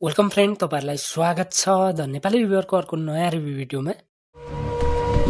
Welcome friend, तपाईहरुलाई स्वागत छ द नेपाली रिभ्युअरको अर्को नयाँ रिभ्यू भिडियोमा।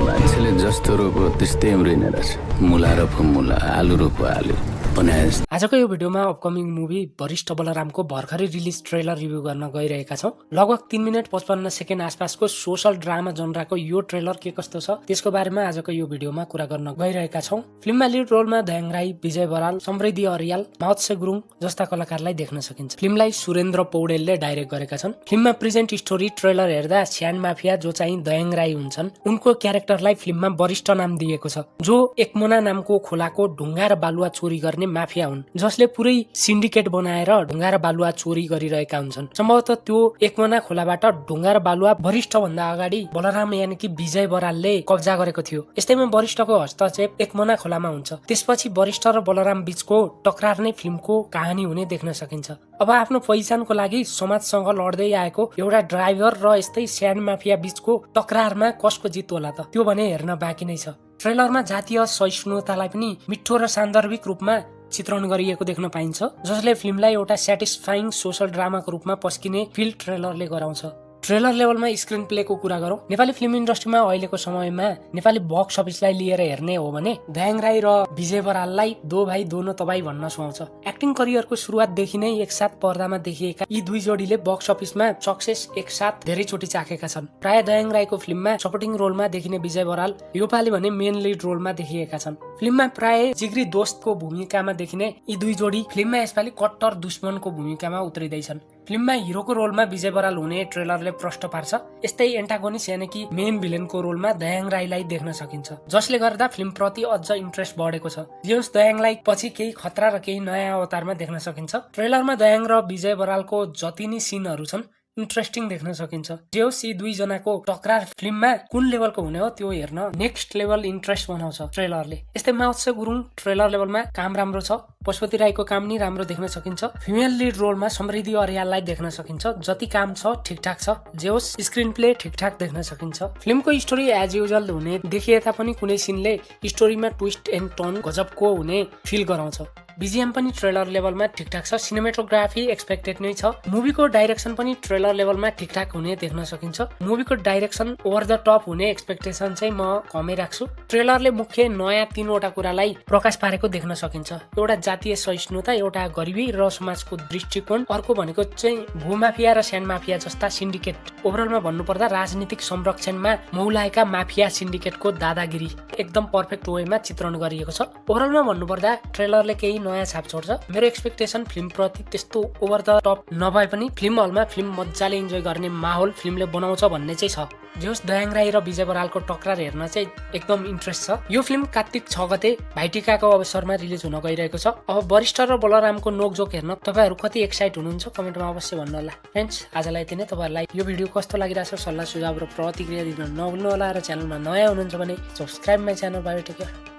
मान्छेले जस्तो रोप्यो त्यस्तै उम्रिने रहेछ। मुला रोप्यो मुला, आलु रोप्यो आलु। आजको यो भिडियोमा अपकमिङ मुभी वरिष्ठ बलरामको भर्खरै रिलिज ट्रेलर रिभ्यू गर्न गइरहेका छौं। लगभग 3 मिनेट 55 सेकेन्ड आसपासको सोशल ड्रामा जनराको यो ट्रेलर के कस्तो छ त्यसको बारेमा आजको यो भिडियोमा कुरा गर्न गइरहेका छौं। फिल्ममा लिड रोलमा दयाङ राई, विजय बराल, समृद्धि अर्याल, माउत्से गुरुङ जस्ता कलाकारलाई देख्न सकिन्छ। फिल्मलाई सुरेन्द्र पौडेलले डाइरेक्ट गरेका छन्। फिल्ममा प्रेजेन्ट स्टोरी ट्रेलर हेर्दा स्यान माफिया जो चाहिँ दयाङ राई हुन्छन्, उनको क्यारेक्टरलाई फिल्ममा वरिष्ठ नाम दिएको छ, जो एकमना नामको खोलाको ढुङ्गा र बालुवा चोरी गर्ने माफिया हुन्, जसले पुरै सिन्डिकेट बनाएर ढुङ्गा र बालुवा चोरी गरिरहेका हुन्छन्। सम्भवतः त्यो एकमना खोलाबाट ढुङ्गा र बालुवा वरिष्ठ भन्दा अगाडि बलराम यानि कि विजय बरालले कब्जा गरेको थियो। यस्तैमा वरिष्ठको हस्तक्षेप एकमना खोलामा हुन्छ। त्यसपछि वरिष्ठ र बलराम बीचको टकरार नै फिल्मको कहानी हुने देख्न सकिन्छ। अब आफ्नो पहिचानको लागि समाजसँग लड्दै आएको एउटा ड्राइभर र यस्तै स्यान माफिया बीचको टकरारमा कसको जित होला त, त्यो भने हेर्न बाँकी नै छ। ट्रेलरमा जातीय सहिष्णुतालाई पनि मिठो र सान्दर्भिक रूपमा चित्रण गरिएको देख्न पाइन्छ, जसले फिल्मलाई एउटा स्याटिस्फाइङ सोशल ड्रामाको रूपमा पस्किने फिल ट्रेलरले गराउँछ। ट्रेलर लेभलमा स्क्रिन प्लेको कुरा गरौँ। नेपाली फिल्म इन्डस्ट्रीमा अहिलेको समयमा नेपाली बक्स अफिसलाई लिएर हेर्ने हो भने दयाङ राई र विजय बराललाई दो भाइ दोनो तपाईँ भन्न सुहाउँछ। एक्टिङ करियरको सुरुवातदेखि नै एकसाथ पर्दामा देखिएका यी दुई जोडीले बक्स अफिसमा सक्सेस एकसाथ धेरैचोटि चाखेका छन्। प्राय दयाङ राईको फिल्ममा सपोर्टिङ रोलमा देखिने विजय बराल योपालि भने मेन लिड रोलमा देखिएका छन्। फिल्ममा प्राय जिग्री दोस्तको भूमिकामा देखिने यी दुई जोडी फिल्ममा यसपालि कट्टर दुश्मनको भूमिकामा उत्रिँदैछन्। फिल्ममा हिरोको रोलमा विजय बराल हुने ट्रेलरले प्रश्न पार्छ। यस्तै एन्टागोनिस्ट यानि कि मेन भिलेनको रोलमा दयाङ राईलाई देख्न सकिन्छ, जसले गर्दा फिल्म प्रति अझ इन्ट्रेस्ट बढेको छ। जेस दयाङलाई पछि केही खतरा र केही नयाँ अवतारमा देख्न सकिन्छ। ट्रेलरमा दयाङ र विजय बरालको जति नै सिनहरू छन् इन्ट्रेस्टिङ देख्न सकिन्छ। जेस यी दुई जनाको टकरार फिल्ममा कुन लेभलको हुने हो त्यो हेर्न नेक्स्ट लेभल इन्ट्रेस्ट बनाउँछ ट्रेलरले। यस्तै माउत्से गुरुङ ट्रेलर लेभलमा काम राम्रो छ। पशुपति राईको काम नि राम्रो देख्न सकिन्छ। फिमेल लिड रोलमा समृद्धि अर्याललाई देख्न सकिन्छ। जति काम छ ठिकठाक छ। जेस स्क्रिन प्ले ठिकठाक देख्न सकिन्छ। फिल्मको स्टोरी एज युजुअल हुने देखिए तापनि कुनै सिनले स्टोरीमा ट्विस्ट एन्ड टर्न गजबको हुने फिल गराउँछ। बीजीएम पनि ट्रेलर लेभलमा ठिकठाक छ। सिनेमेटोग्राफी एक्सपेक्टेड नै छ। मुभीको डाइरेक्सन पनि ट्रेलर लेभलमा ठिकठाक हुने देख्न सकिन्छ। मुभीको डाइरेक्सन ओभर द टप हुने एक्सपेक्टेसन चाहिँ म कमै राख्छु। ट्रेलरले मुख्य नयाँ 3वटा कुरालाई प्रकाश पारेको देख्न सकिन्छ। एउटा जातीय सहिष्णुता, एउटा गरिबी र समाजको दृष्टिकोण, अर्को भनेको चाहिँ भूमाफिया र स्यान माफिया जस्ता सिन्डिकेट। ओभरअलमा भन्नुपर्दा राजनीतिक संरक्षणमा मौलाएका माफिया सिन्डिकेटको दादागिरी एकदम पर्फेक्ट वेमा चित्रण गरिएको छ। ओभरअलमा भन्नुपर्दा ट्रेलरले केही नयाँ छाप छोड्छ। मेरो एक्सपेक्टेसन फिल्म प्रति त्यस्तो ओभर द टप नभए पनि फिल्म हलमा फिल्म मजाले इन्जोय गर्ने माहौल फिल्मले बनाउँछ भन्ने चाहिँ छ। जेस दयाङ राई र विजय बरालको टकरार हेर्न चाहिँ एकदम इन्ट्रेस्ट छ। यो फिल्म कार्तिक 6 गते भाइटिकाको अवसरमा रिलिज हुन गइरहेको छ। अब वरिष्ठ र बलरामको नोकझोक हेर्न तपाईहरु कति एक्साइट हुनुहुन्छ कमेन्टमा अवश्य भन्नु होला। फ्रेन्ड्स, आजलाई यति नै। तपाईहरुलाई यो भिडियो कस्तो लागिरहेछ सल्लाह सुझाव र प्रतिक्रिया दिन नभुल्नु होला र च्यानलमा नयाँ हुनुहुन्छ भने सब्स्क्राइब माइ च्यानल बायोटेक।